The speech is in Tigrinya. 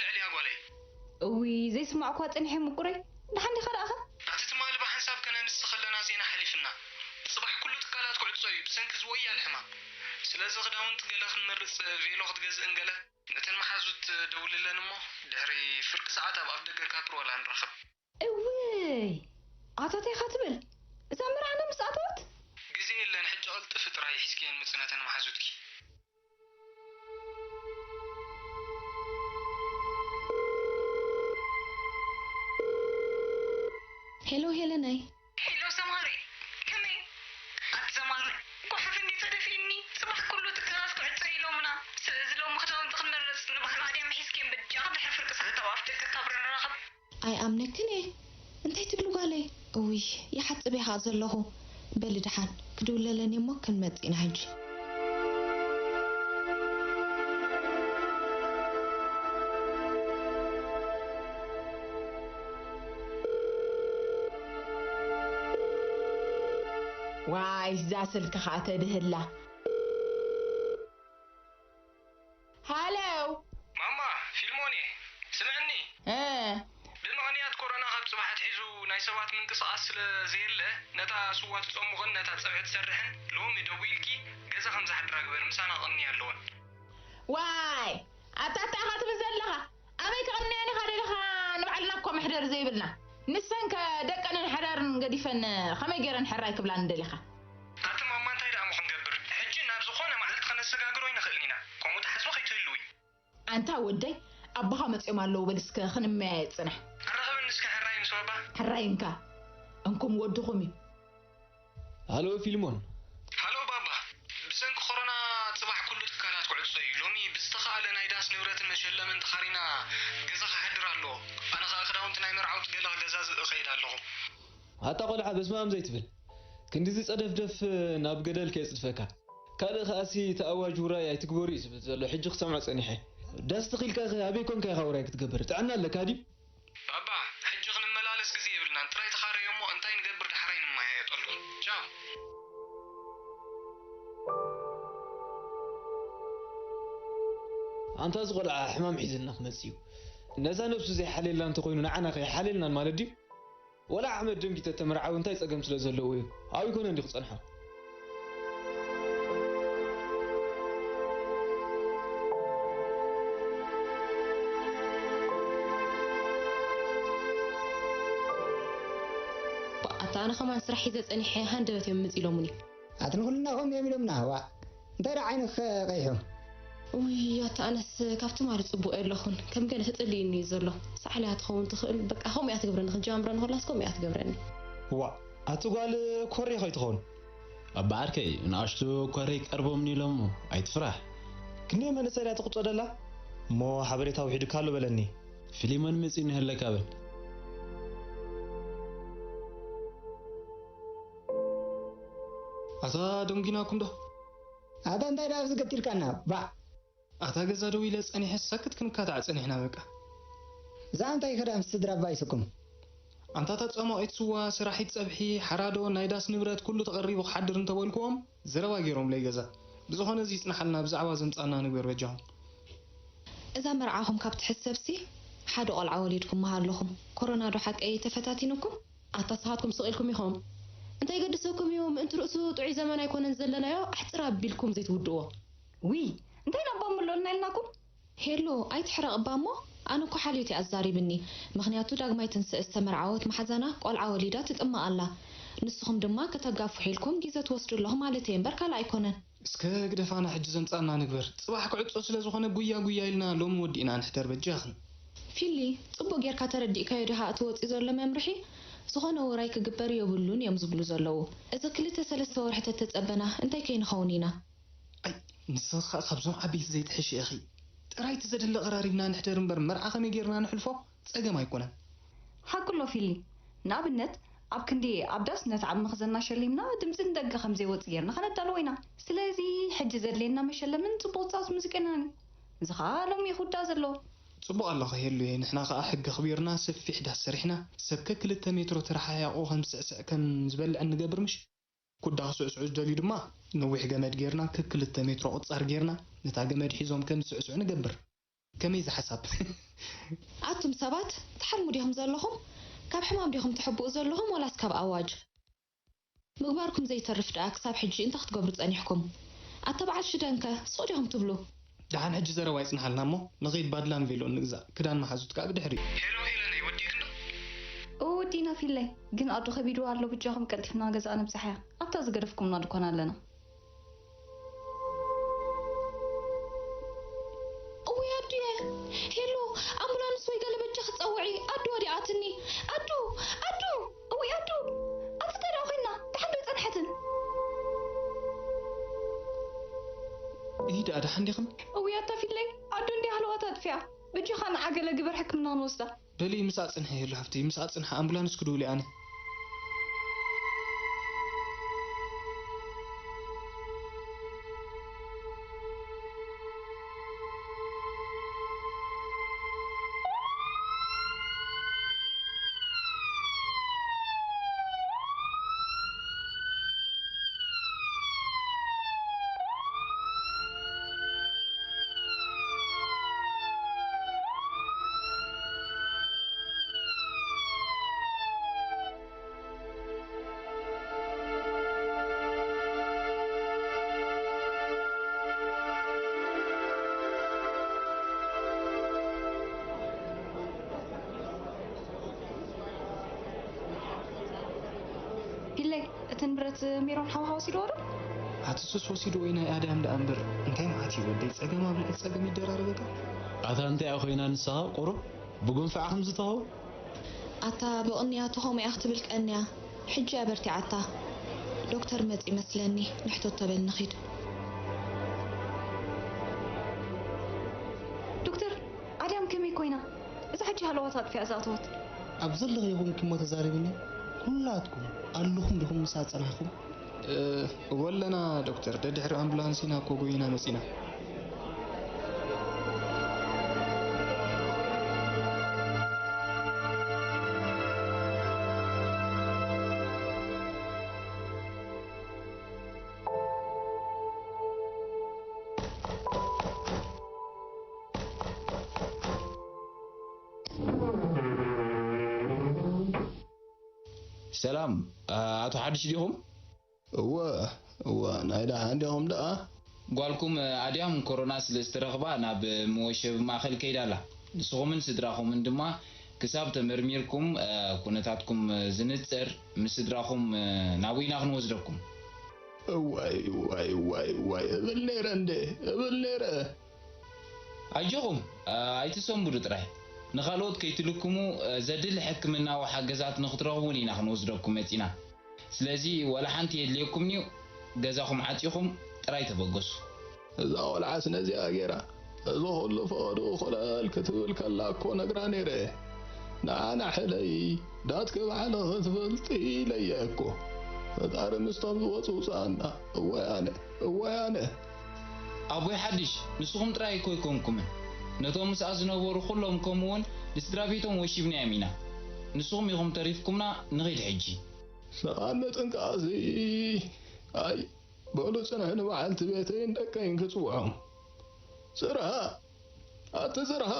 ልዕል እያ ጓለይ። እውይ፣ ዘይስማዕኳ ጸኒሐ ምቁረይ። ደሓን ዲኻ ደኣኸ? ኣቲ ትማሊ ብሓንሳብ ከነንስ ከለና ዜና ሓሊፍና። ጽባሕ ኩሉ ትካላት ክዕጾ እዩ ብሰንኪ እዚ ወያለ ሕማም። ስለዚ ክዳውንቲ ገለ ክንመርጽ፣ ቬሎ ክትገዝእን ገለ። ነተን መሓዙት ደውልለን እሞ ድሕሪ ፍርቂ ሰዓት ኣብ ኣፍደገ ካፕር ዋላ ንራኸብ። እውይ፣ ኣቶ ቴኻ ትብል? እዛ መርዓና ምስ ኣተወት? ግዜ የለን፣ ሕጂ ቀልጥፊ ጥራይ ሒዝክየን ምጺ ነተን መሓዙትኪ። ሄሎ ሄለናይ። ሄሎ ሰማሪ፣ ከመይ? ኣቲ ሰማሪ፣ ጓሓፍ እንዲ ተደፊእኒ፣ ጽባሕ ኩሉ ትካላት ክዕጸ ኢሎምና። ስለዚ ሎሚ ክዳውንቲ ክንመርጽ ንባዕል ኣድያም ሒዝክየን በጃኺ ድሕሪ ፍርቂ ሰዓት ኣብ ኣፍደገ ካብ ንራኸብ። ኣይኣምነክን እየ። እንታይ ትብሊ ጓለይ? እውይ፣ ይሓጽብ እየ ኸኣ ዘለኹ። በሊ ደሓን፣ ክድውለለን እየ እሞ ክንመጽእ ኢና ሕጂ። ዋይ፣ እዛ ስልኪ ኸኣ ተድህላ። ሃለው። ማማ፣ ፊልሞን እየ። ስምዕኒ። እ። ብምኽንያት ኮሮና ካብ ጽባሕ ኣትሒዙ ናይ ሰባት ምንቅስቓስ ስለ ዘየለ፣ ነታ ስዋ ትጸሙቕን ነታ ጸብሒ ትሰርሕን ሎሚ ደዊልኪ ገዛ ከም ዝሓድራ ግበሪ፣ ምሳና ክቕንያ ኣለወን። ዋይ! ኣታ እንታይ ኢኻ ትብል ዘለኻ? ኣበይ ክቕንየን ኢኻ ደሊኻ? ንባዕልና እኮ መሕደሪ ዘይብልና። ንሰን ከ ደቀንን ሓዳርን ገዲፈን ከመይ ገይረን ሕራይ ክብላኒ ደሊኻ? ኣቲ ማማ፣ እንታይ ደኣ እሞ ክንገብር? ሕጂ ናብ ዝኾነ ማዕልቲ ከነሰጋግሮ ኣይንኽእልን ኢና። ከምኡ ትሓስቢ ከይትህልዊ። ኣንታ ወደይ፣ ኣቦኻ መጺኦም ኣለዉ በል እስከ ክንመያየጥ ጽናሕ። ኣራኽበኒ እስከ ሕራይ ምስ ባባ። ሕራይ እንካ። እንኩም ወድኹም እዩ። ሃሎ ፊልሞን። ሃሎ ባባ። ብሰንኪ ኮሮና ጽባሕ ኩሉ ትካላት ክዕጾ እዩ። ሎሚ ብዝተኻእለ ናይ ዳስ ንብረትን መሸለምን ተኻሪና ገዛ ክሓድር ኣለዎ። ኣነ ኸኣ ክዳውንቲ ናይ መርዓውቲ ገለ ክገዛዝእ እኸይድ ኣለኹ። ኣታ ቆልዓ በስመ ኣብ ዘይትብል። ክንድዚ ጸደፍደፍ ናብ ገደል ከየጽድፈካ። ካልእ ከኣሲ እቲ ኣዋጅ ውራይ ኣይትግበሩ እዩ ዝብል ዘሎ። ሕጂ ክሰምዖ ጸኒሐ። ዳስ ተኺልካ ከ ኣበይ ኮንካ ኢኻ ውራይ ክትገብር? ጥዕና ኣለካ ድዩ? ባባ፣ ሕጂ ክንመላለስ ግዜ የብልናን። ጥራይ ተኻረዮ እሞ እንታይ ንገብር ዳሕራይ ንመያየጠሉ። ቻው። ኣንታ እዚ ቆልዓ ሕማም ሒዝልና ክመጽእ እዩ። ነዛ ነብሱ ዘይሓልየላ እንተኾይኑ ንዓና ከ ኣይሓልየልናን ማለት ድዩ? ወላ ኣሕመድ ደንጊ ተተመርዓወ እንታይ ጸገም ስለ ዘለዎ እዩ? ኣብኡ ኣይኮነን ድዩ ክጸንሖ? ኣታ ኣነ ከማን ስራሕ ሒዘ ጸኒሐ ሃንደበት እዮም ምጽእ ኢሎሙኒ። ኣቲ ንኹልና ከምኡ እዮም ኢሎምና። ዋእ፣ እንታይ ደኣ ዓይንኺ ቀይሑ? ውይ ኣታ ኣነስ ካብ ትማሊ ጽቡቕ የለኹን። ከም ገለ ተጠሊኡኒ እዩ ዘሎ። ሳዕላ እያ ትኸውን ትኽእል። በቃ ከምኡ እያ ትገብረኒ። ክጃምረኒ ከላስ ከምኡ እያ ትገብረኒ። ዋእ፣ ኣቲ ጓል ኮሬ ከይትኸውን? ኣባ ዓርከይ፣ ንኣሽቱ ኮሬ ቀርቦምኒ ኢሎሞ። ኣይትፍራሕ። ክንደይ መንእሰይ እያ ትቕጾ ደላ? እሞ ሓበሬታ ውሒዱካ ኣሎ በለኒ። ፊሊሞን መጺኡ ንህለካ በል። ኣታ ደንጊናኩም ዶ? ኣታ እንታይ ደኣ ኣብዚ ገቲርካና? ባእ! ኣታ ገዛ ደው ኢለ ጸኒሐ ሰክት ክንካታዕ ጸኒሕና በቃ። እዛ እንታይ ከዳም ስድራ ባይስኩም? ኣንታ እታ ጸማቒት ስዋ፣ ሰራሒት ጸብሒ፣ ሓራዶ፣ ናይ ዳስ ንብረት ኩሉ ተቐሪቡ ክሓድር እንተበልክዎም ዘረባ ገይሮምለይ ገዛ። ብዝኾነ እዚ ይጽንሓልና፣ ብዛዕባ ዘምጻና ንግበር በጃኹም። እዛ መርዓኹም ካብ ትሕሰብሲ ሓደ ቆልዓ ወሊድኩም ምሃለኹም። ኮሮና ዶ ሓቀይ ተፈታቲኑኩም? ኣታ ንስኻትኩም ስቕ ኢልኩም ኢኹም። እንታይ ይገድሰኩም እዩ? ምእንቲ ርእሱ ጥዑይ ዘመን ኣይኮነን ዘለናዮ፣ ኣሕጽር ኣቢልኩም ዘይትውድእዎ። ውይ፣ እንታይ ናባም ኣሎና ኢልናኩም? ሄሎ፣ ኣይትሕረቕ እባ እሞ፣ ኣነ እኮ ሓልዮት እያ ኣዛሪብኒ። ምኽንያቱ ዳግማይ ትንስእ ዝተመርዓወት መሓዛና ቆልዓ ወሊዳ ትጥመቕ ኣላ። ንስኹም ድማ ከተጋፍሑ ኢልኩም ግዜ ትወስዱ ኣለኹም ማለት እየ እምበር ካልእ ኣይኮነን። እስከ ግደፋና ሕጂ ዘምጻና ንግበር። ጽባሕ ክዕጾ ስለ ዝኾነ ጉያ ጉያ ኢልና ሎሚ ወዲእና ንሕደር በጃኽን። ፊሊ፣ ጽቡቕ ጌርካ ተረዲእካዮ ዲኻ እቲ ወጺኡ ዘሎ መምርሒ? ዝኾነ ውራይ ክግበር የብሉን እዮም ዝብሉ ዘለዉ። እዚ ክልተ ሰለስተ ወርሒ ተተጸበና እንታይ ከይንኸውን ኢና? ኣይ፣ ንስኺ ኸኣ ካብዞም ዓበይቲ ዘይትሕሺ ኢኺ። ጥራይ እቲ ዘድሊ ቀራሪብና ንሕደር እምበር መርዓ ከመይ ጌርና ንሕልፎ ጸገም ኣይኮነን። ሓቁ ኣሎ ፊሊ። ንኣብነት ኣብ ክንዲ ኣብ ዳስ ነቲ ዓቢ መኽዘንና ሸሊምና ድምጺ ንደገ ከም ዘይወጽእ ጌርና ከነዳልዎ ኢና። ስለዚ ሕጂ ዘድልየና መሸለምን ጽቡቕ ጻውቲ ሙዚቃናን እዩ። እዚ ኸኣ ሎሚ እዩ ክውዳእ ዘለዎ። ጽቡቕ ኣለኺ ሄሉየ፣ ንሕና ኸኣ ሕጊ ኣኽቢርና ሰፊሕ ዳስ ሰሪሕና ሰብ ከክልተ ሜትሮ ተረሓሒቑ ከም ስዕስዕ ከም ዝበልዕን ንገብር ምሽ? ኩዳ ክስዕስዑ ዝደልዩ ድማ ነዊሕ ገመድ ጌርና ከክልተ ሜትሮ ቁጻር ጌርና ነታ ገመድ ሒዞም ከም ዝስዕስዑ ንገብር። ከመይ ዝሓሳብ? ኣቱም ሰባት ትሓልሙ ዲኹም ዘለኹም? ካብ ሕማም ዲኹም ትሕብኡ ዘለኹም ወላስ ካብ ኣዋጅ? ምግባርኩም ዘይተርፍ ደኣ ክሳብ ሕጂ እንታይ ክትገብሩ ጸኒሕኩም? ኣታ በዓል ሽደንከ ሱቕ ዲኹም ትብሉ? ደሓን ሕጂ ዘረባ ይጽንሓልና እሞ ንኸይድ ባድላን ቬሎን ንግዛእ፣ ክዳን መሓዙት ከኣ ብድሕሪኡ። ሄሎ ሄለነይ፣ ወዲእክንዶ? እወ ወዲእና ፊለይ፣ ግን ኣዱ ከቢድዋ ኣሎ፣ ብጃኹም ቀልጢፍና ገዛእ ንብጻሕያ፣ ኣብታ ዝገደፍኩምና ድኳን ኣለና። እውይ ኣዱየ፣ ሄሎ፣ ኣምቡላንስ ወይ ገለ በጃኺ ጸውዒ፣ ኣዱ ወዲኣትኒ። ኣዱ፣ ኣዱ፣ እውይ ኣዱ፣ ኣቲ እንታይ ደኣ ኮይና? ደሓን ዶ ኣይጸንሐትን? እይ ደኣ ደሓን ዲኽን? እውይ ኣታ ፊለይ፣ ኣዱ እንዲያ ሃለዋታ ኣጥፊኣ። በጃኻ ንዓ ገለ ግበር ሕክምና ክንወስዳ። በሊ ምስኣ ጽንሒ ሄሉ ሓፍተይ፣ ምስኣ ጽንሒ፣ ኣምቡላንስ ክድውል እየ ኣነ። ፊለይ፣ እቲ ንብረት ሜሮን ሓውኻ ወሲድዎ ዶ? ኣቲ ሱስ ወሲድዎ እዩ ናይ ኣድያም ደኣ እምበር። እንታይ መዓት እዩ ወደይ፣ ጸገም ኣብ ልዕሊ ጸገም ይደራረበካ። ኣታ እንታይ እያ ኮይና ንስኻ ቁሩብ ብጉንፋዕ ከምዚ ትኸውን? ኣታ ብቕንያቱ ከምኡ እያ ክትብል ቀንያ። ሕጂ እያ በርቲዓታ። ዶክተር መጺ መስለኒ፣ ንሕተቶ በል ንኺድ። ዶክተር፣ ኣድያም ከመይ ኮይና? እዛ ሕጂ ሃለዋታ ኣጥፊኣ ዝኣተወት። ኣብ ዘለኽዮ ኮንኪ እሞ ተዛረብኒ። ኩላትኩም ኣለኹም ዲኹም ምሳኣ ጸናሕኩም? እ፣ እወ ኣለና ዶክተር፣ ደድሕሪ ኣምቡላንስ ኢና እኮ ጎይና መጺና። ሰላም፣ ኣቶ ሓድሽ ዲኹም? እወ፣ እወ፣ ናይ ደሓን ዲኹም ደኣ? ጓልኩም ኣድያም ኮሮና ስለ ዝተረኽባ ናብ መወሸቢ ማእከል ከይዳ ኣላ። ንስኹምን ስድራኹምን ድማ ክሳብ ተመርሚርኩም፣ ኩነታትኩም ዝንጸር፣ ምስ ስድራኹም ናብኡ ኢና ክንወስደኩም። እዋይ፣ እዋይ፣ እዋይ፣ እዋይ፣ እብል ነይረ እንዴ፣ እብል ነይረ። ኣጆኹም፣ ኣይትሰንብዱ ጥራይ። ንኻልኦት ከይትልክሙ፣ ዘድሊ ሕክምናዊ ሓገዛት ንኽትረኽቡ እውን ኢና ክንወስደኩም መጺና። ስለዚ ዋላ ሓንቲ የድልየኩም እዩ፣ ገዛኹም ዓጺኹም ጥራይ ተበገሱ። እዛ ቆልዓስ ነዚኣ ገይራ፣ እዚ ኹሉ ፈቐድኡ ኮለል ክትብል ከላ እኮ ነግራ ነይረ። ንዓና ሕለይ፣ ዳትኪ ባዕልኺ ክትፈልጢ ኢለየ እኮ። ፈጣሪ ምስቶም ዝወጹ ውጽኣና። እወይ ኣነ፣ እወይ ኣነ። ኣቦይ ሓድሽ፣ ንስኹም ጥራይ እኮ ኣይኮንኩምን። ነቶም ምስኣ ዝነበሩ ኩሎም ከምኡውን ንስድራ ቤቶም ወሺብናዮም ኢና። ንስኹም ኢኹም ተሪፍኩምና፣ ንኺድ ሕጂ። ሰቓን ምጥንቃቕሲ። ኣይ፣ በሉ ጽንሑ ንበዓልቲ ቤተይን ደቀይን ክጽውዖም። ዝርሃ፣ ኣቲ ዝርሃ፣